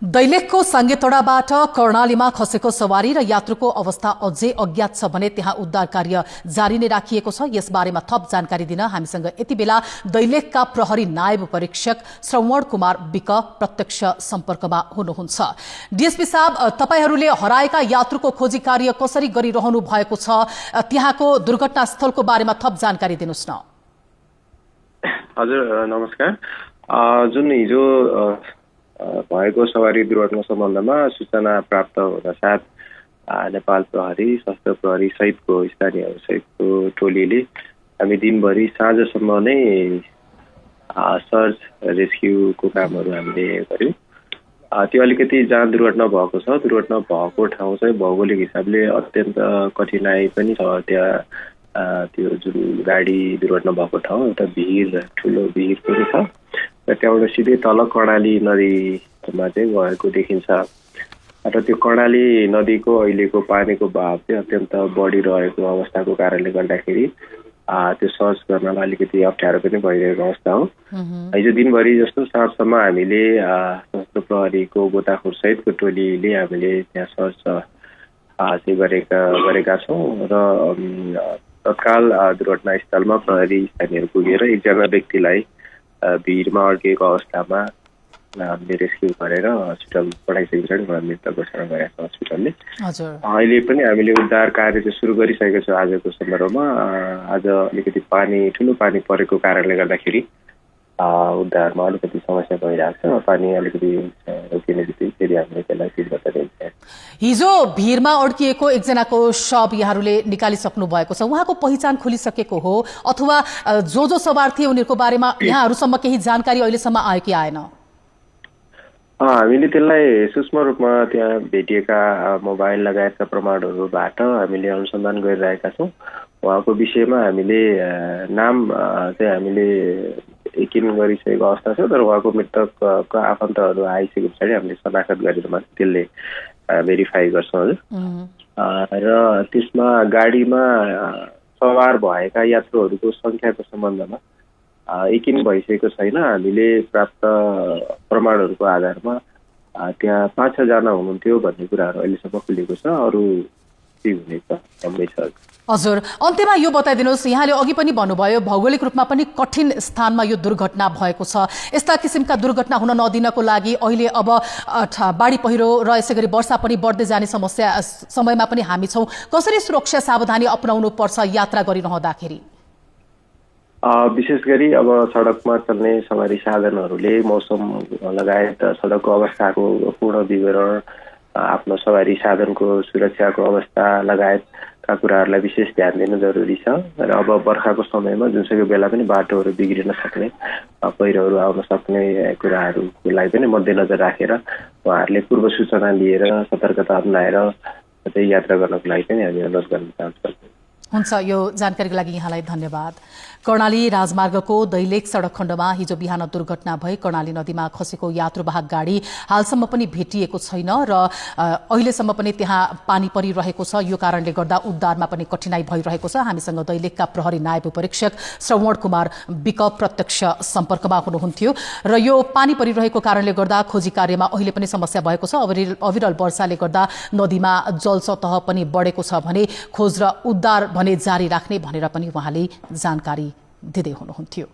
दैलेखको साङ्गेतोडाबाट कर्णालीमा खसेको सवारी र यात्रुको अवस्था अझै अज्ञात छ भने त्यहाँ उद्धार कार्य जारी नै राखिएको छ। यसबारेमा थप जानकारी दिन हामीसँग यति बेला दैलेखका प्रहरी नायब परीक्षक श्रवण कुमार विक प्रत्यक्ष सम्पर्कमा हुनुहुन्छ। डीएसपी साहब, तपाईहरूले हराएका यात्रुको खोजी कार्य कसरी गरिरहनु भएको छ, त्यहाँको दुर्घटनास्थलको बारेमा थप जानकारी दिनुस् न। हजुर नमस्कार। जुन हिजो भएको सवारी दुर्घटना सम्बन्धमा सूचना प्राप्त हुनसाथ नेपाल प्रहरी, सशस्त्र प्रहरी सहितको स्थानीय सहितको टोलीले हामी दिनभरि साँझसम्म नै सर्च रेस्क्युको कामहरू हामीले गर्यौँ। त्यो अलिकति जहाँ दुर्घटना भएको छ, दुर्घटना भएको ठाउँ चाहिँ भौगोलिक हिसाबले अत्यन्त कठिनाई पनि छ। त्यहाँ त्यो जुन गाडी दुर्घटना भएको ठाउँ एउटा ठुलो भिर पनि छ र त्यहाँबाट सिधै तल कर्णाली नदीमा चाहिँ गएको देखिन्छ र त्यो कर्णाली नदीको अहिलेको पानीको बहाव चाहिँ अत्यन्त बढिरहेको अवस्थाको कारणले गर्दाखेरि त्यो सर्च गर्नलाई अलिकति अप्ठ्यारो पनि भइरहेको अवस्था हो। हिजो दिनभरि जस्तो साँझसम्म हामीले सशस्त्र प्रहरीको गोताखोर सहितको टोलीले हामीले त्यहाँ सर्च चाहिँ गरेका छौँ र तत्काल दुर्घटनास्थलमा प्रहरी स्थानीयहरू पुगेर एकजना व्यक्तिलाई भिरमा अड्किएको अवस्थामा हामीले रेस्क्यु गरेर हस्पिटल पठाइसकेको छ। उहाँ मृत घोषणा गरेको छ हस्पिटलले। अहिले पनि हामीले उद्धार कार्य चाहिँ सुरु गरिसकेको छौँ। आजको समारोहमा आज अलिकति ठुलो पानी परेको कारणले गर्दाखेरि उद्धारमा अलिकति समस्या भइरहेको छ। पानी अलिकति रोकिने बित्तिकै फेरि हामीले त्यसलाई तीव्रता दिन्छ। हिजो भिरमा अड्किएको एकजनाको शव यहाँहरूले निकालिसक्नु भएको छ, उहाँको पहिचान खुलिसकेको हो अथवा जो सवार थिए उनीहरूको बारेमा यहाँहरूसम्म केही जानकारी अहिलेसम्म आयो कि आएन? हामीले त्यसलाई सूक्ष्म रूपमा त्यहाँ भेटिएका मोबाइल लगायतका प्रमाणहरूबाट हामीले अनुसन्धान गरिरहेका छौँ। उहाँको विषयमा हामीले नाम चाहिँ हामीले यकिन गरिसकेको अवस्था छ, तर उहाँको मृतकका आफन्तहरू आइसके पछाडि हामीले शनाखत गरेर मात्र त्यसले भेरिफाई गर्छौँ। र त्यसमा गाडीमा सवार भएका यात्रुहरूको सङ्ख्याको सम्बन्धमा यकिन भइसकेको छैन। हामीले प्राप्त प्रमाणहरूको आधारमा त्यहाँ 5-6 जना हुनुहुन्थ्यो भन्ने कुराहरू अहिलेसम्म खुलेको छ। अरू के हुनेछ सम्मै छ। हजुर, अन्त्यमा यो बताइदिनुहोस्, यहाँले अघि पनि भन्नुभयो भौगोलिक रूपमा पनि कठिन स्थानमा यो दुर्घटना भएको छ। यस्ता किसिमका दुर्घटना हुन नदिनको लागि अहिले अब बाढी पहिरो र यसै गरी वर्षा पनि बढ्दै जाने समयमा पनि हामी छौँ। कसरी सुरक्षा सावधानी अपनाउनु पर्छ यात्रा गरिरहँदाखेरि? विशेष गरी अब सडकमा चल्ने सवारी साधनहरूले मौसम लगायत सडकको अवस्थाको पूर्ण विवरण, आफ्नो सवारी साधनको सुरक्षाको अवस्था लगायतका कुराहरूलाई विशेष ध्यान दिनु जरुरी छ। र अब बर्खाको समयमा जुनसुकै बेला पनि बाटोहरू बिग्रिन सक्ने, पहिरोहरू आउन सक्ने कुराहरूलाई पनि मध्यनजर राखेर उहाँहरूले पूर्व सूचना लिएर सतर्कता अपनाएर चाहिँ यात्रा गर्नको लागि पनि हामी अनुरोध गर्न चाहन्छौँ। हुन्छ, यो जानकारीको लागि यहाँलाई धन्यवाद। कर्णाली राजमार्गको दैलेख सडक खण्डमा हिजो बिहान दुर्घटना भई कर्णाली नदीमा खसेको यात्रुवाहक गाडी हालसम्म पनि भेटिएको छैन र अहिलेसम्म पनि त्यहाँ पानी परिरहेको छ। यो कारणले गर्दा उद्धारमा पनि कठिनाई भइरहेको छ। हामीसँग दैलेखका प्रहरी नायब परीक्षक श्रवण कुमार विक प्रत्यक्ष सम्पर्कमा हुनुहुन्थ्यो र यो पानी परिरहेको कारणले गर्दा खोजी कार्यमा अहिले पनि समस्या भएको छ। अविरल वर्षाले गर्दा नदीमा जलसतह पनि बढेको छ भने खोज र उद्धार भने जारी राख्ने भनेर पनि उहाँले जानकारी दिँदै हुनुहुन्थ्यो।